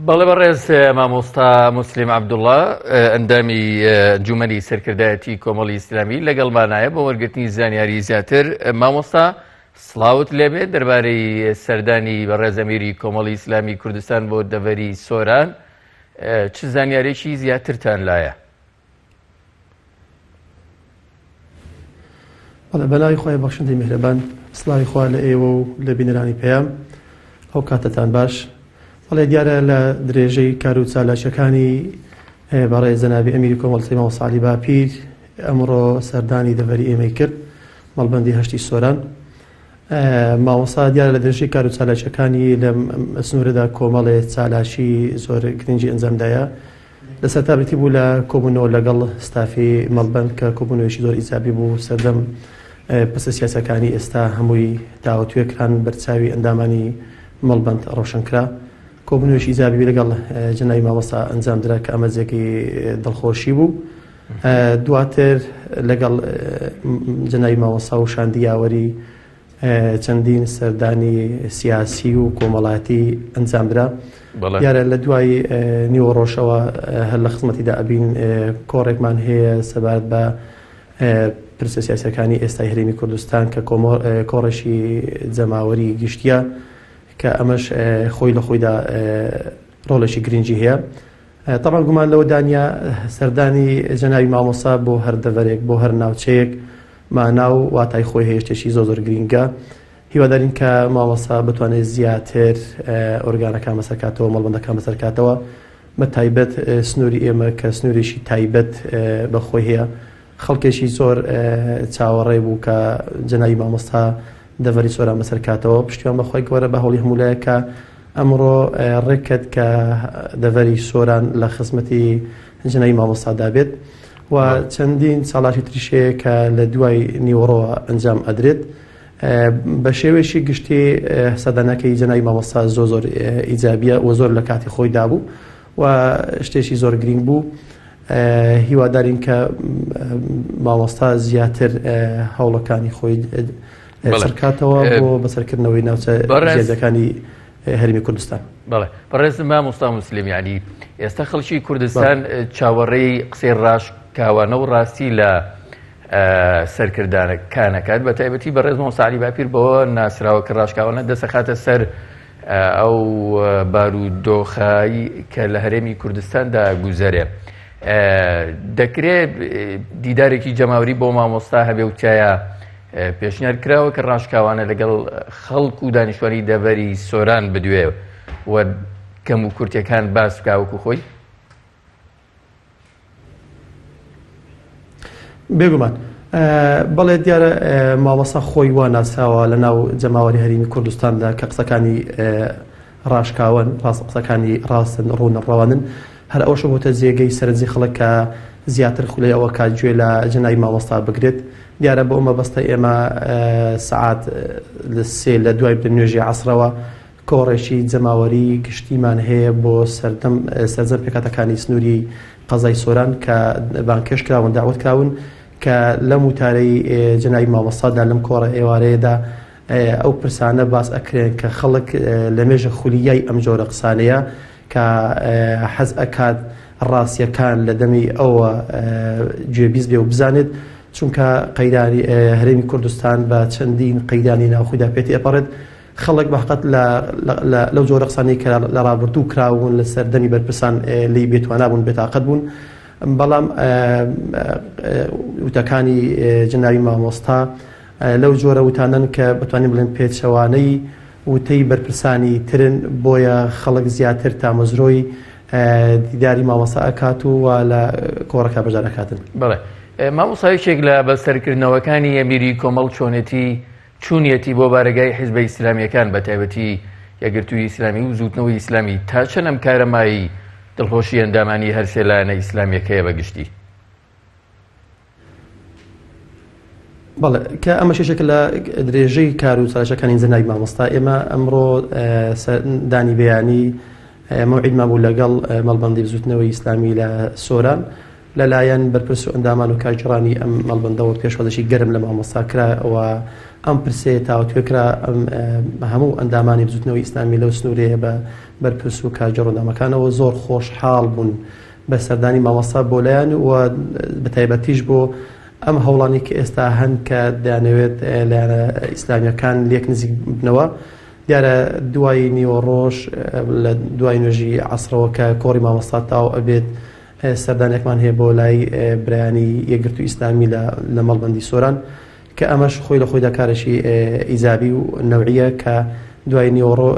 بەڵێ بەڕێز مامۆستا موسلیم عەبدوڵڵا ئەندامی ئەنجومەنی سەرکردایەتی کۆمەڵی ئیسلامی لەگەڵمانایە بۆ وەرگرتنی زانیاری زیاتر. مامۆستا سڵاوت لێبێت دەربارەی سەردانی بەڕێز ئەمیری کۆمەڵی ئیسلامی کوردستان بۆ دەڤەری سۆران چ زانیارێکی زیاترتان لایە؟ بەڵێ بەناوی خوای بەخشندەی میهرەبان سڵاوی خوا لە ئێوە و لە بینەرانی پەیام ئەو کاتەتان باش بەڵێ دیارە لە درێژەی کار و چالاکیەکانی بەڕێز جەنابی ئەمیری کۆمەڵ مامۆستا عەلی باپیر ئەمڕۆ سەردانی دەڤەری ئێمەی کرد مەڵبەندی هەشتی سۆران مامۆستا دیارە لە درێژەی کار و چالاکیەکانی لە سنوورەدا کۆمەڵێ چالاکی زۆر گرنگی ئەنجامدایە لە سەرەتا بریتی بوو لە کۆبوونەوە لەگەڵ ستافی مەڵبەند کە کۆبوونەوەیەکی زۆر ئیجابی بوو سەردەم پرسە سیاسەکانی ئێستا هەمووی تاوتوێ کران بەرچاوی ئەندامانی مەڵبەند ڕۆشن کرا کۆبوونەوەیەکی ئیجابی لەگەڵ جەنابی مامۆستا ئەنجام درا کە ئەمە جێگەی دڵخۆشی بوو دواتر لەگەڵ جەنابی مامۆستا و شاندی یاوەری چەندین سەردانی سیاسی و کۆمەڵایەتی ئەنجامدرا. دیارە لە دوای نیوەڕۆشەوە هەر لە خزمەتیدا ئەبین کۆڕێکمان هەیە سەبارەت بە پرسە سیاسەکانی ئێستای هەرێمی کوردستان کە کۆڕێکی جەماوەری گشتیە کە ئەمەش خۆی لە خۆیدا ڕۆڵێکی گرنگی هەیە. تەبعەن گومان لەوەدا نییە سەردانی جەنابی مامۆستا بۆ هەر دەڤەرێک بۆ هەر ناوچەیەک مانا و واتای خۆی هەیە شتێکی زۆر زۆر گرینگە هیوادارین کە مامۆستا بتوانێت زیاتر ئۆرگانەکان بەسەرکاتەوە مەڵبەندەکان بەسەرکاتەوە بە تایبەت سنووری ئێمە کە سنوورێکی تایبەت بە خۆی هەیە خەڵکێکی زۆر چاوەڕێ بوو کە جەنابی مامۆستا دەڤەری سۆران بەسەر کاتەوە پشتیوان بە خوای گەورە بە هەوڵی هەموو لایەک کە ئەمڕۆ ڕێککەت کە دەڤەری سۆران لە خزمەتی جەنابی مامۆستادا بێت و چەندین چالاکی تریش هەیە کە لە دوای نیوەڕۆوە ئەنجام ئەدرێت بە شێوەیەکی گشتی سەردانەکەی جەنابی مامۆستا زۆر زۆر ئیجابیە و زۆر لە کاتی خۆی دابوو و شتێکی زۆر گرینگ بوو هیوادارین کە مامۆستا زیاتر هەوڵەکانی خۆی چڕکاتەوە بۆ بەسەرکردنەوەی ناوچە جیاجیاکانی هەرێمی کوردستان. بەڵێ بەڕێز مامۆستا موسلیم یعنی ئێستا خەڵکی کوردستان چاوەڕێی قسەی ڕاشکاوانە و ڕاستی لە سەرکردانەکانەکات بە تایبەتی بەڕێز مامۆستا عەلی باپیر بەوە ناسراوە کە ڕاشکاوانە دەسەخاتە سەر ئەو بارودۆخەی کە لە هەرێمی کوردستاندا گوزەرێ دەکرێ دیدارێکی جەماوری بۆ مامۆستا هەبێ و تایە پێشنیار کراوە کە ڕاشکاوانە لەگەڵ خەڵک و دانیشتوانی دەڤەری سۆران بدوێ و کەم و کورتەکان باس بکا وەکو خۆی؟ بێگومان بەڵێ دیارە مامۆستا خۆی وا ناسراوە لە ناو جەماوەری هەرێمی کوردستاندا کە قسەکانی ڕاشکاون ڕاست قسەکانی ڕاستن ڕوون ڕەوانن هەر ئەوەشە بۆتە جێگەی سەرنجی خەڵک کە زیاتر خولەی ئەوە کات گوێ لە جەنابی مامۆستا بگرێت دیارە بۆ مەبەستە ئێمە سەعات سێ لە دوای نوێژی عەسرەوە کۆڕێکی جەماوەری گشتیمان هەیە بۆ سەردەم سەرجەم پێکهاتەکانی سنووری قەزای سۆران کە بانگهێشت کراون داوەت کراون کە لەم وتارەی جەنابی مامۆستادا لەم کۆڕە ئێوارەیەدا ئەو پرسانە باس ئەکرێن کە خەڵک لە مێژە خولیای ئەم جۆرە قسانەیە کە حەز ئەکات ڕاستیەکان لە دەمی ئەوە گوێبیست بێ و بزانێت چونکە قەیرانی هەرێمی کوردستان بە چەندین قەیرانی ناوخۆیدا پێ تێپەڕێت خەڵک بە حەقت لەو جۆرە قسانەی کە لە ڕابردوو کراون لە سەردەمی بەرپرسان لێی بێتوانا بوون بێتاقەت بوون بەڵام وتەکانی جەنابی مامۆستا لەو جۆرە وتانەن کە بتوانین بڵێن پێچەوانەی وتەی بەرپرسانی ترن بۆیە خەڵک زیاتر تامەزرۆی دیداری مامۆستا ئەکات و وا لە کۆڕەکە بەشدار ئەکاتن. بەڵێ مامۆستا یەکێک لە بەسەرکردنەوەکانی ئەمیری کۆمەڵ چۆنێتی چوونیەتی بۆ بارەگای حیزبە ئیسلامییەکان بە تایبەتی یەکگرتووی ئیسلامی و بزووتنەوەی ئیسلامی تا چەند ئەم کارە مایەی دڵخۆشی ئەندامانی هەرسێ لایەنە ئیسلامییەکەیە بە گشتی؟ بەڵێ کە ئەمەش یەکێکە لە درێژەی کار و چالاکیەکانی جەنابی مامۆستا ئێمە ئەمڕۆ دانی بەیانی مەوعیدمان بوو لەگەڵ مەڵبەندی بزوتنەوەی ئیسلامی لە سۆران. لەلایەن بەرپرس و ئەندامان و کارگێڕانی ئەم مەڵبەندەوە پێشوازیی گەرم لە مامۆستا کرا و ئەم پرسەیە تاوتوێ کرا. ئەم هەموو ئەندامانی بزوتنەوەی ئیسلامی لەو سنوورەیە بە بەرپرس و کارگێڕ و ئەندامەکانەوە زۆر خۆشحاڵ بوون بە سەردانی مامۆستا بۆ لایان و بە تایبەتیش بۆ ئەم هەوڵانەی کە ئێستا هەن کە دەیانەوێت لایەنە ئیسلامییەکان لێک نزیک ببنەوە. دیارە دوای نیوەڕۆش لە دوای نوێژی عەسرەوە کە کۆڕی مامۆستا تەواو ئەبێت سەردانێکمان هەیە بۆ لای برایانی یەکگرتوو ئیسلامی لە مەڵبەندی سۆران کە ئەمەش خۆی لە خۆیدا کارێکی ئیجابی و نەوعیە کە دوای نیوەڕۆ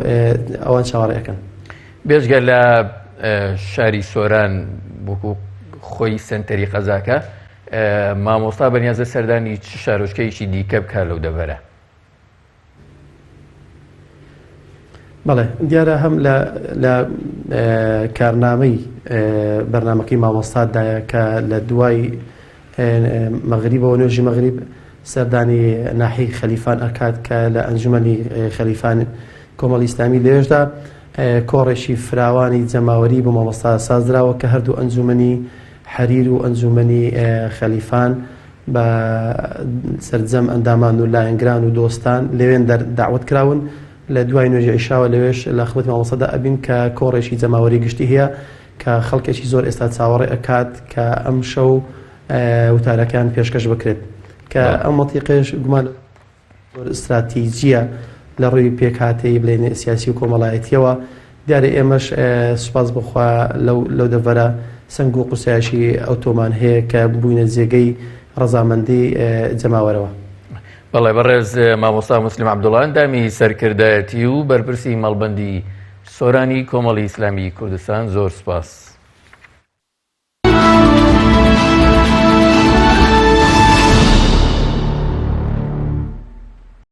ئەوان چاوەڕێ ئەکەن. بێجگە لە شاری سۆران وەکو خۆی سەنتەری قەزاکە، مامۆستا بەنیازە سەردانی چ شارۆچکەیەکی دیکە بکات لەو دەڤەرە؟ بەڵێ دیارە هەم لە لە کارنامەی بەرنامەکەی مامۆستادایە کە لە دوای مەغریبەوە نوێژی مەغریب سەردانی ناحی خەلیفان ئەکات کە لە ئەنجومەنی خەلیفان کۆمەڵی ئیسلامی لەوێشدا کۆڕێکی فراوانی جەماوەری بۆ مامۆستا سازدراوە کە هەردوو ئەنجومەنی حەریر و ئەنجومەنی خەلیفان بە سەرجەم ئەندامان و لایەنگران و دۆستان لەوێن دەر دەعوەت کراون لە دوای نوێژی عیشاوە لەوێش لە خزمەتی مامۆستادا ئەبین کە کۆڕێکی جەماوەری گشتی هەیە کە خەڵکێکی زۆر ئێستا چاوەڕێ ئەکات کە ئەم شەو وتارەکان پێشکەش بکرێت کە ئەم مەتیقێش گومان زۆر ئیستراتیجییە لە ڕووی پێکهاتەی بڵێین سیاسی و کۆمەڵایەتییەوە. دیارە ئێمەش سوپاس بۆ خوا لەو لەو دەڤەرە سەنگ و قورسایەکی ئەوتۆمان هەیە کە بووینە جێگەی ڕەزامەندی جەماوەرەوە. بەڵێ بەڕێز مامۆستا موسلیم عەبدوڵا ئەندامی سەرکردایەتی و بەرپرسی مەڵبەندی سۆرانی کۆمەڵی ئیسلامیی کوردستان زۆر سوپاس.